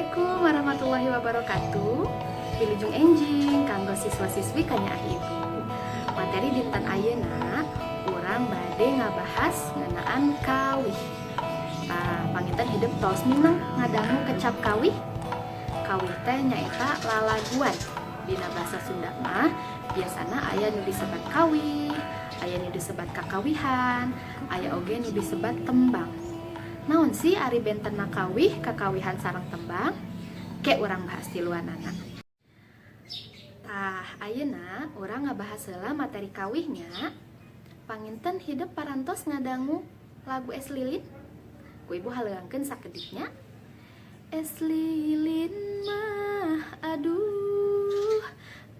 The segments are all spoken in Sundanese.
Assalamualaikum warahmatullahi wabarakatuh. Wilujeng enjing kanggo siswa-siswi kanyaah Ibu. Materi dinten ayeuna urang bade ngabahas ngeunaan kawih. Tah, panginten hidep tos mineng ngadangu kecap kawih? Kawih teh nyaeta lalaguan. Dina bahasa Sunda mah biasana aya nu disebat kawih, aya nu disebat kakawihan, aya oge nu disebat tembang. Naon sih ari bentenna kawih, kakawihan sareng tembang? Ke urang bahas tiluanana. Tah, ayeuna urang ngabahas heula materi kawihnya. Panginten hidep parantos ngadangu lagu Es Lilin? Ku Ibu haleuangkeun sakedik nya. Es lilin mah, aduh,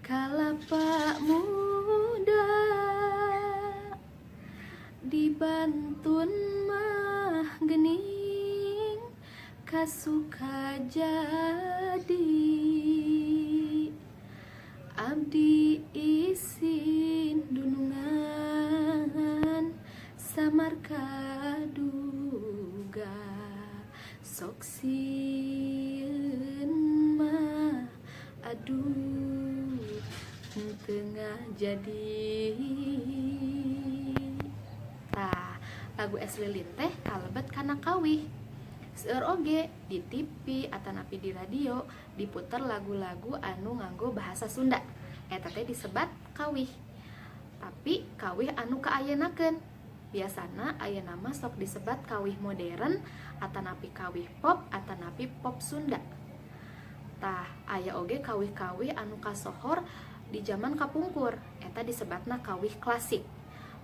kalapa muda, dibantun mah gening kasuka jadi abdi isin dunungan samar kaduga, sok sieun mah, aduh, teu ngajadi. Tah, lagu Es Lilin teh kalebet kana kawih. Seueur oge di TV atanapi di radio diputer lagu-lagu anu nganggo bahasa Sunda, eta teh disebat kawih. Tapi kawih anu kaayeunakeun, biasana ayeuna mah sok disebat kawih modern atanapi kawih pop atanapi pop Sunda. Tah, aya oge kawih-kawih anu kasohor di zaman kapungkur, eta disebatna kawih klasik.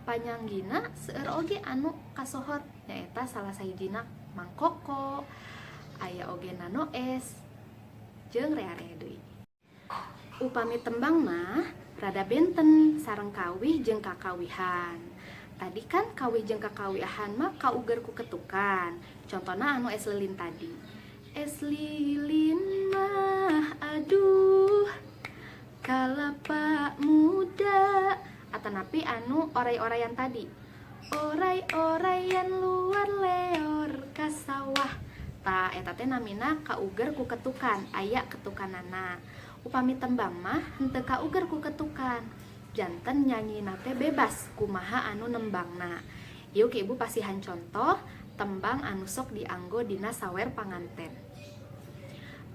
Panyanggina seueur oge anu kasohor, nyaeta salah sahijina Mang Koko, aya oge Nano Es jeung rea-rea deui. Upami tembang mah rada benten sareng kawih jeung kakawihan. Tadi kan kawih jeung kakawihan mah kauger ku ketukan. Contohna anu Es Lilin tadi. Es lilin mah, aduh, kalapa muda, atanapi anu oray-orayan tadi. Oray-orayan luar leor ka sawah. Tah, eta teh namina kauger ku ketukan, aya ketukanana. Upami tembang mah henteu kauger ku ketukan. Janten nyanyina teh bebas kumaha anu nembangna. Ieu ke Ibu pasihan contoh tembang anu sok dianggo dina sawer panganten.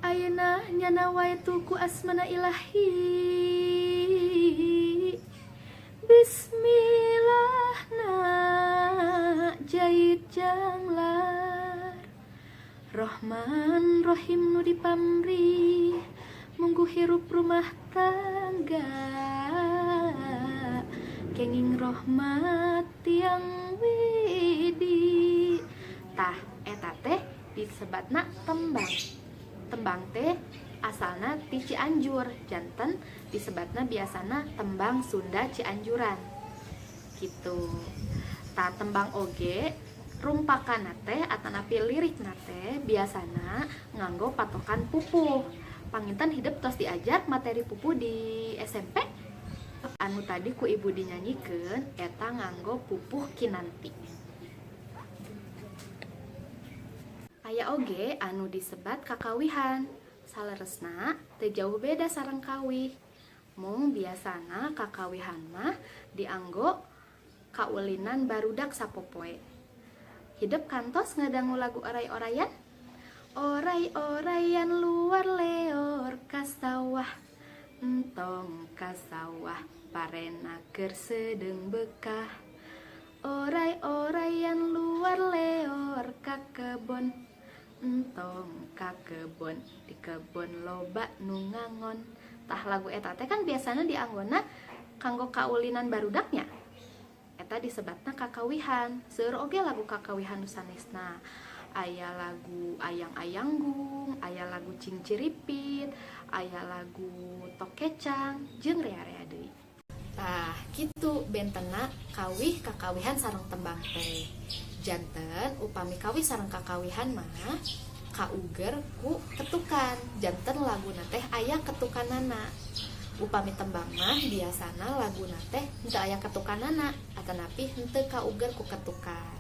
Ayeuna nyana wae ku asmana Ilahi. Bismillah na jait janglar, Rohman Rohim nu dipamrih munggu hirup rumah tangga, kenging rohmat tiang widi. Tah, eta teh disebatna tembang. Tembang teh asalna ti Cianjur, janten disebatna biasana tembang Sunda Cianjuran gitu. Tah, tembang oge rumpakan teh atanapi lirik teh biasana nganggo patokan pupuh. Panginten hidep tos diajar materi pupuh di SMP? Anu tadi ku Ibu dinyanyikeun eta nganggo pupuh kinanti. Aya oge anu disebat kakawihan. Saleresna teu jauh beda sareng kawih, mung biasana kakawihan mah dianggo kaulinan barudak sapopoe. Hidep kantos ngadangu lagu Oray-orayan? Oray-orayan luar leor ka sawah, entong ka sawah, parena keur sedeung bekah. Oray-orayan luar leor ka kebon, entong ka kebon, di kebon loba nu ngangon. Tah, lagu eta teh kan biasana dianggona kanggo kaulinan barudaknya, eta disebatna kakawihan. Seueur oge lagu kakawihan nu sanesna, aya lagu Ayang-Ayanggung, aya lagu Cingciripit, aya lagu Tokecang jeung rea-rea deui. Tah, kitu bentena kawih, kakawihan sareng tembang teh. Janten upami kawih sareng kakawihan mah kauger ku ketukan, janten laguna teh aya ketukanana. Upami tembang mah biasana laguna teh henteu aya ketukanana atanapi henteu kauger ku ketukan.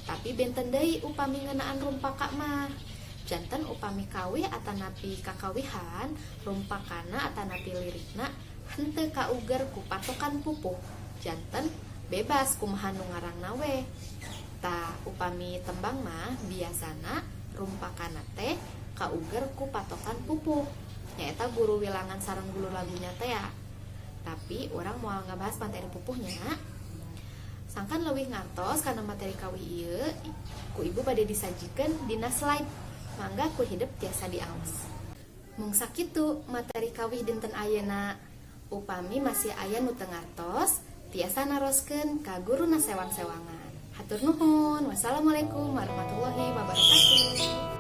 Tapi benten deui upami ngeunaan rumpaka mah. Janten upami kawih atanapi kakawihan, rumpakana atanapi lirikna henteu kauger ku patokan pupuh, janten bebas kumaha nu ngarangna we. Tah, upami tembang mah biasana rumpakana teh kauger ku patokan pupuh, nyaeta guru wilangan sareng guru lagunya teh ya. Tapi urang moal ngabahas materi pupuhnya. Sangkan leuwih ngartos kana materi kawih ieu, ku Ibu bade disajikeun dina slide. Mangga ku hidep tiasa diaos. Mung sakitu materi kawih dinten ayeuna. Upami masih aya nu teu ngartos, tiasa naroskeun ka guruna sewang-sewangan. Hatur nuhun. Wassalamualaikum warahmatullahi wabarakatuh.